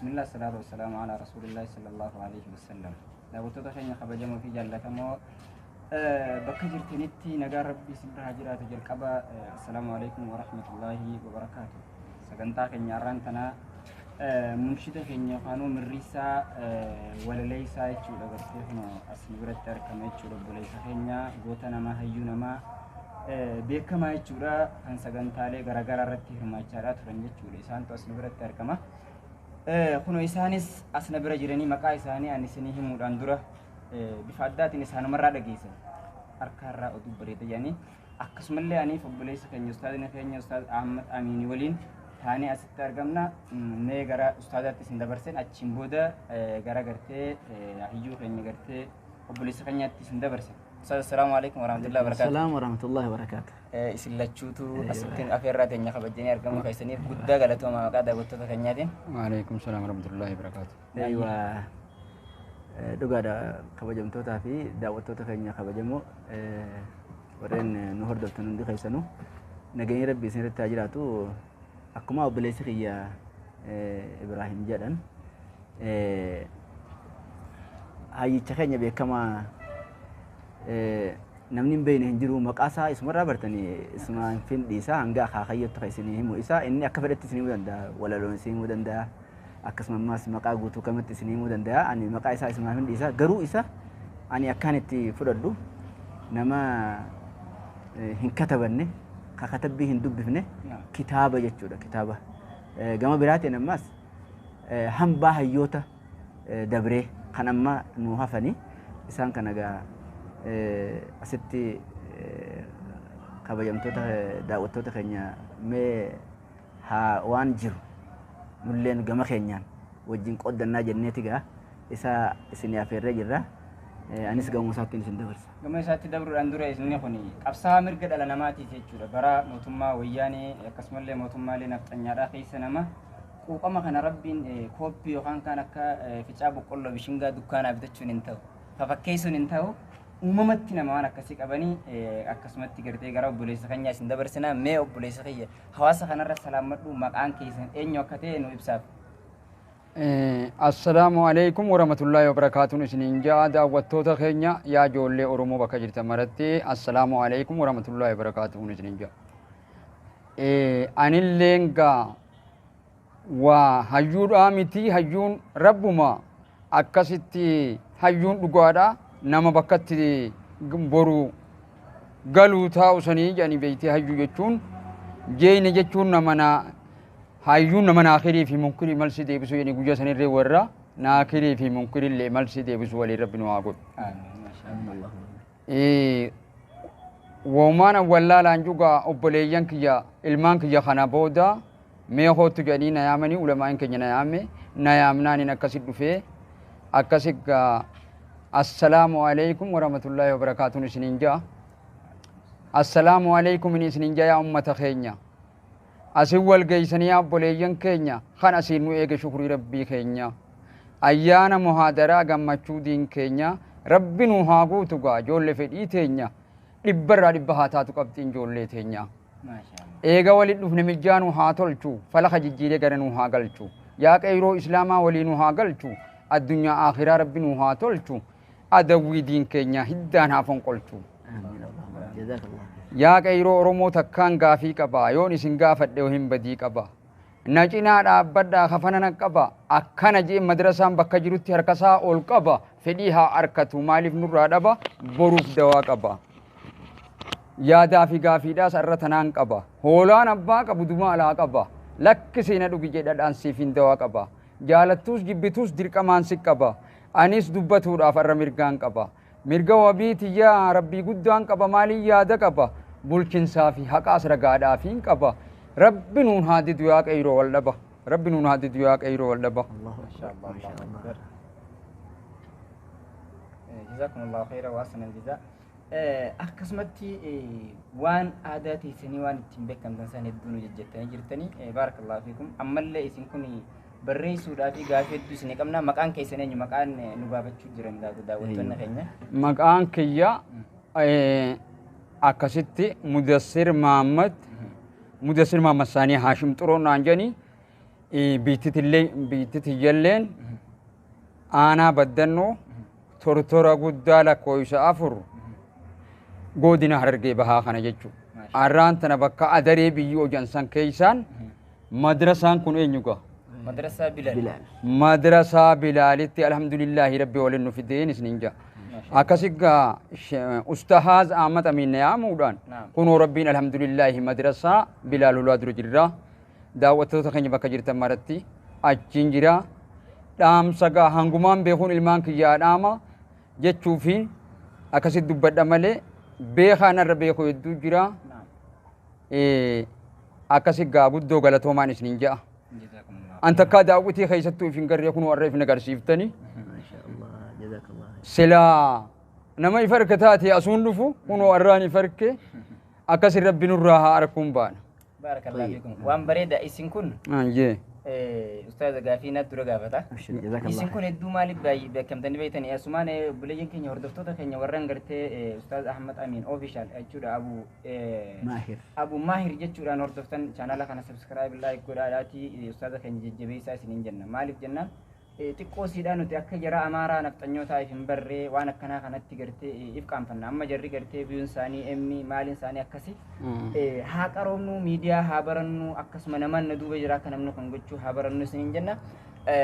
Bismillah, salaatu wassalaamu ala rasuulillahi sallallahu alaihi wasallam. Daawwattoota keenya kabajamoo fi jaallatamoo, bakka jirtanitti nagaan Rabbii isin bira haa jiraatu. Jalqaba, assalaamu alaikum warahmatullaahi wabarakaatu. Sagantaa keenya har'aan tanaa munshida keenya yookaan mirriisaa walaleessaa jechuudha, gartee kun as nu biratti argama jechuudha. Obboleessa keenya, goota namaa, hayyuu namaa beekamaa jechuudha, kan sagantaalee garaagaraa irratti hirmaachaadhaa turan jechuudha. Isaantu as nu biratti argama. Kuno isaanis as na bira jiranii, maqaa isaanii ani isinii himuudhaan dura bifa addaatiin isaanumarraa dhageessan. Harkaarraa oduu bareeda jedhanii, akkasumallee aniif obboleessa keenya, ustaadina keenya, Ustaad Ahmad Amiinii waliin taanee asitti argamna. Mee gara ustaadaatti isin dabarsen, achiin booda gara gartee hayyuu keenya, gartee obboleessa keenyaatti isin dabarsen. Ustaad, assalaamu alaikum warahmatullahi wabarakatuh. Assalamu warahmatullahi wabarakatuh. Isin lachuutu asitti afeerraa teenya kabajanii argamuu keessaniif guddaa galatooma maqaa daawwattoota keenyaatiin. Waalaikum salaam warahmatullahi wabarakatuh. Aywa, dhugaadha, kabajamtootaa fi daawwattoota keenya kabajamoo, warreen nu hordoftan hundi keessanuu nageenyi Rabbii isin irratti haa jiraatu. Akkuma obboleessi kiyya Ibrahim jedhan, hayyicha keenya beekamaa namni hin beekne hin jiru. Maqaa isaa isumarraa bartanii, isuma hin findhiisa, hanga akaakayyootti kan isinii himu isa. Inni akka fedhetti isinii himuu danda'a, walaloon isinii himuu danda'a, akkasuma ammaas maqaa guutuu kamitti isinii himuu danda'a. Ani maqaa isaa isumaaf hin dhiisa. Garuu isa ani akkaan itti fudhadhu, nama hin katabanne, ka katabbii hin dubbifne, kitaaba jechuudha, kitaaba. Gama biraatiin ammaas hambaa hayyoota dabree kan amma nu hafanii isaan kana gaa asitti kabajamtoota daawwattoota keenya mee haa waan jiru nulleen gama keenyaan wajjin qooddannaa jenneeti gaa isa isin afeerree jirra. Anis gama isaattiin isin dabarsa. Gama isaatti dabruudhaan dura, inni kun qabsaa'aa mirga dhala namaatiif jechuudha. Bara mootummaa Wayyaanee akkasumallee mootummaalee nafxanyaadhaa keessa nama quuqama kana Rabbiin kooppii yookaan kan akka ficaa boqqolloo bishingaa dukkaanaa bitachuun hin ta'u. Fafakkeessuun hin ta'u. Uumamatti nama waan akkasii qabanii, akkasumatti gartee gara obboleessa keenyaa isin dabarsinaa. Mee obboleessa kiyya, hawaasa kanarra salaammadhu, maqaan keessan eenyu akka ta'e nu ibsaaf. Assalaamu alaikum warahmatullahi wabarakaatuun isiniin ja'a. Daawwattoota keenya, yaa ijoollee Oromoo bakka jirtan maratti, assalaamu alaikum warahmatullahi wabarakaatuun isiniin ja'a. Anilleen gaa waa hayyuudhaa miti, hayyuun rabbuma. Akkasitti hayyuun dhugaadha nama bakkatti boru galuu taa'u sanii jedhanii beektee. Hayyuu jechuun jeeyne jechuun nama na hayyuun nama naakirii fi munkirii malsi deebisuu jedhanii, guyyaa sanirree warra naakirii fi munkirillee malsi deebisuu waliin Rabbi nu haa godhu. Woomaan wallaalaan jugaa, obboleeyyan kiyya, ilmaan kiyya kana booda mee hoottu jedhanii na yaamanii, ulamaa'in keenya na yaame. Na yaamnaanin akkasi dhufee, akkasi gaa assalaamu alaikum warahmatullaahi wabarakaatuun isiniin ja'a. Assalaamu alaikum isiniin ja'a. Yaa ummata keenya asin wal geeysanii, yaa obboleeyyan keenya kan asiin nu eege, shukrii Rabbii keenya, ayyaana muhaadaraa gammachuu diin keenya Rabbi nu haa guutu. Gaa ijoollee fedhii teenya dhibbarraa dhibba haa taatu qabxiin ijoollee teenya. Eega walit dhufne mijjaa nu haa tolchu, falaka jijjiiree gara nu haa galchu. Yaa qeyroo islaamaa walii nu haa galchu, addunyaa akhiraa Rabbi nu haa tolchu, adawwii diin keenya hiddaan haa fonqolchu. Yaa qeyroo Oromoo, takkaan gaafii qaba, yoon isin gaafadhe hin badii qaba. Na cinaa dhaabbadhaa, kafana na qaba. Akkana jee madrasaan bakka jirutti harkasaa ol qaba, fedhii haa arkatu, maaliif nurraa dhaba, boruuf dawaa qaba. Yaadaa fi gaafiidhaas irra tanaan qaba. Hoolaan abbaa qabu duma alaa qaba. Lakkisee na dhugi jedhadhaan siif hin dawaa qaba. Jaalattuus jibbituus dirqamaan si qaba. Anis dubbatuudhaaf irra mirgaan qaba. Mirga wabii tiyyaa Rabbii guddaan qaba, maaliin yaada qaba. Bulchinsaa fi haqaas ragaadhaaf hin qaba. Rabbi nuun haa didu yaa qeyroo wal dhaba. Rabbi nuun haa didu yaa qeyroo wal dhaba. Masha Allah. Jazakumullahu khayra wa ahsana aljazaa. Akkasumatti waan aadaa teessanii, waan ittiin beekamtan san hedduu nu jejjettanii jirtanii, baarakallahu fiikum. Ammallee isin kun barreessuudhaa fi gaafii hedduu isinii qabna. Maqaan keessan eenyu? Maqaan nu gaafachuu jiran daawwattoonni keenya. Maqaan kiyya akkasitti Mudassir Mahammad, Mudassir Mahammad Saanii Haashim Xuroon naan jedhani. Biittitiyyalleen aanaa Baddannoo tortora guddaa lakkoofsa 4 godina Harargee Bahaa kana jechuudha. Arraan tana bakka adaree biyyi hojansan keessaan madrasaan kun eenyu gaa? Madrasaa Bilaal. Bilaal. Madrasaa Bilaalitti alhamdulillahi rabbi waliin nu fideen isinin jaa. Akkasi gaa Ustahaaz Ahmad Amiin na yaamuudhaan kunoo rabbiin alhamdulillahi madrasaa Bilaal hulaa dura jirra. Daawwattoota keenya bakka jirtan maratti achiin jira. Dhaamsa gaa hangumaan beekuun ilmaan kiyyaa dhaama jechuufi akkasitti dubbadha malee beekaan irra beeku hedduu jira. Akkasi gaa guddoo galatoomaan isinin ja'a. An takkaa daawwitii keessattuu if hin garree kunoo har'a if agarsiiftani. Maashaallah. Jazakallah. Silaa nama if harka taate asuun dhufu kunoo har'aan if harke akkasi rabbi nurraa haa harkuun baana. Baarakallahu fiikum. Waan bareeda isin kun Ayyee. Ustaaza gaafii natti dura gaafata. Abshir. Jazakallah. Isin kun hedduu maaliif baay'ee beekamtanii beektanii asumaan obboleeyyan keenya hordoftoota keenya warreen gartee Ustaaz Ahmad Amiin official jechuudha Abu Maahir. Abu Maahir jechuudhaan hordoftan chaanala kana subscribe like godhaadhaatii ustaaza keenya jajjabeessaa isiniin jenna. Maaliif jennaan xiqqoo siidhaa nuti akka jara Amaaraa nafxanyootaa if hin barree waan akkanaa kanatti gartee if qaanfanna. Amma jarri gartee biyyoon isaanii emmi maaliin isaanii akkasi haa qaroomnu miidiyaa haa barannu akkasuma namaan na duuba jira akka namni kun gochuu haa barannu isiniin jenna.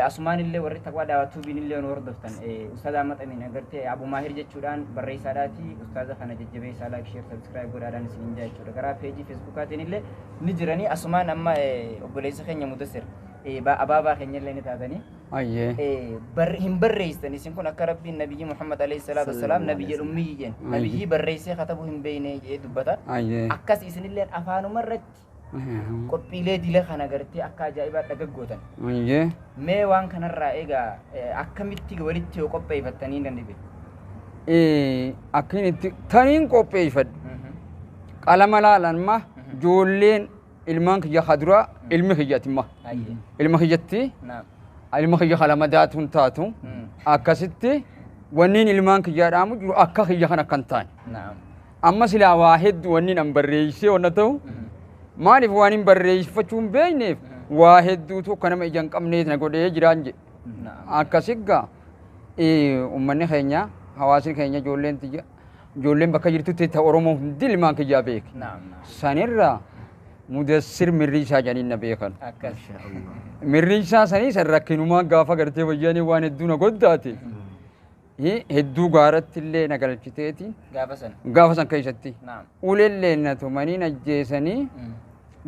Asumaan illee warri taqwaa daawwatuubiin illee nu hordoftan Ustaaza Ahmad Amiin agartee Abu Maahir jechuudhaan barreessaadhaati ustaaza kana jajjabeessaa like share subscribe godhaadhaan isiniin jaa jechuudha. Karaa peejii feesbuukaatiin illee ni jiranii asumaan amma obboleessa keenya Mudassir abaabaa keenya illee ni taatanii. Ayyee. Hin barreessitan isin kun akka rabbiin nabiyyi Muhammad alayhi salaatu wassalaam nabiyya ummiyyi jeen nabiyyi barreessee katabuu hin beekne jedhee dubbata. Ayyee. Akkas isinillee afaanuma irratti qophiilee dila kana gartee akka ajaa'ibaa dhagaggootan. Ayyee. Mee waan kanarraa egaa akkamitti walitti yoo qopheeffattanii danda'e? Akkin itti taniin qopheeffadhu. Qalama laalan ma ijoolleen ilmaan kiyya kaduraa ilmi kiyyati ma. Ilma kiyyatti ilma kiyya kalama daatuun taatu akkasitti wanniin ilmaan kiyyaa dhaamu jiru akka kiyya kan akkan taane. Amma silaa waa hedduu wanniin an barreessee wanna ta'u maaliif waan hin barreeffachuu hin beekneef waa hedduutu akka nama ija hin qabneet na godhee jiraan jedhe. Akkasiggaa uummanni keenya hawaasni keenya ijoolleen tiyya ijoolleen bakka jirtutti ta Oromoo hundi ilmaan kiyyaa beeke. Sanirraa Mudassir mirriisaa jedhanii na beekan. Akkas. Mirriisaa sanii san rakkinumaa gaafa gartee wayyaanii waan hedduu na goddaate. Hedduu gaaratti illee na galchiteeti. Gaafa sana. Gaafa san keessatti. Uleellee na tumanii na ajjeesanii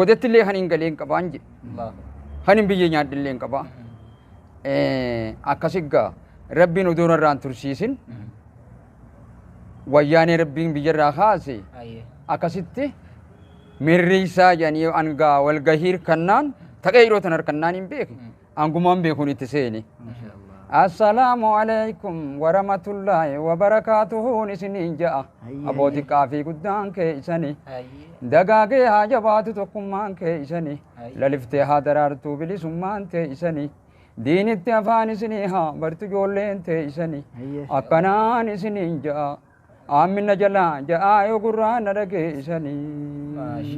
godetti illee kan hin galee hin qabaan jedhe. Kan hin biyyee nyaadhe illee hin qabaa. Akkasiggaa rabbiin odoo narraa hin tursiisin wayyaanee rabbiin biyyarraa kaase akkasitti mirriisaa jedhanii angaa walgahii hirkannaan taqee yeroo tan harkannaan hin beeku. Angumaan beekuun itti seeni. Assalaamu alaikum warahmatullaahi wabarakaatuhuun isiniin ja'a. Abbootii qaafii guddaan keessani. Dagaagee haa jabaatu tokkummaan keessani. Laliftee haa daraartuu bilisummaan teessani. Diinitti afaan isinii haa bartu ijoolleen teessani. Akkanaan isiniin ja'a. Aamina jalaa ja'aa yoo gurraan na dhageessanii.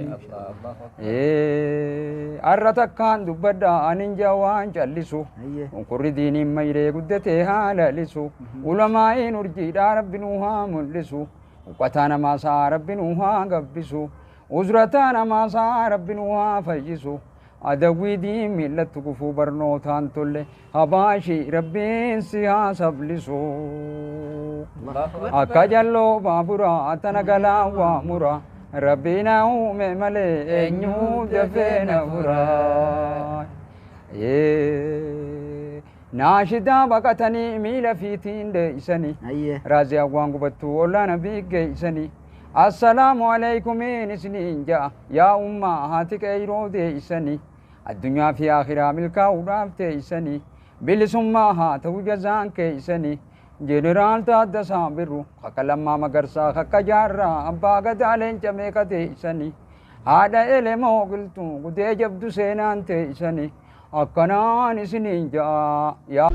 Har'a takkaan dubbadha anin ja'a waan callisu. Kurri diiniin mayree guddatee haa lalisu. Ulamaa'iin urjiidhaa rabbi nuu haa mul'isu. Uffata namaa isaa rabbi nuu haa gabbisu. Uzrataa namaa isaa rabbi nuu haa fayyisu. Adawwii diin miillatti gufuu barnootaan tolle habaashii rabbiin si haa sablisu. Akka jalloo baaburaa tana galaa waa mura rabbi na uume malee eenyuu dafee na fura. Naashidaa baqatanii miila fiitiin deeysanii raaziyaan waan gubattuu ollaana biiggeeysanii. Assalaamu alaikumiin isiniin ja'a yaa ummaa haati qeyroo deeysanii addunyaa fi akhiraa milkaa'uudhaaf teeysanii bilisummaa haa ta'u jazaan keeysanii Jeneraal Taaddasaa Birruu kakka Lammaa Magarsaa kakka Jaarraa Abbaa Gadaa Leenca meeqa teeysanii haadha Elemoo Qilxuu gudee jabdu seenaan teeysanii akkanaan isiniin ja'a yaa.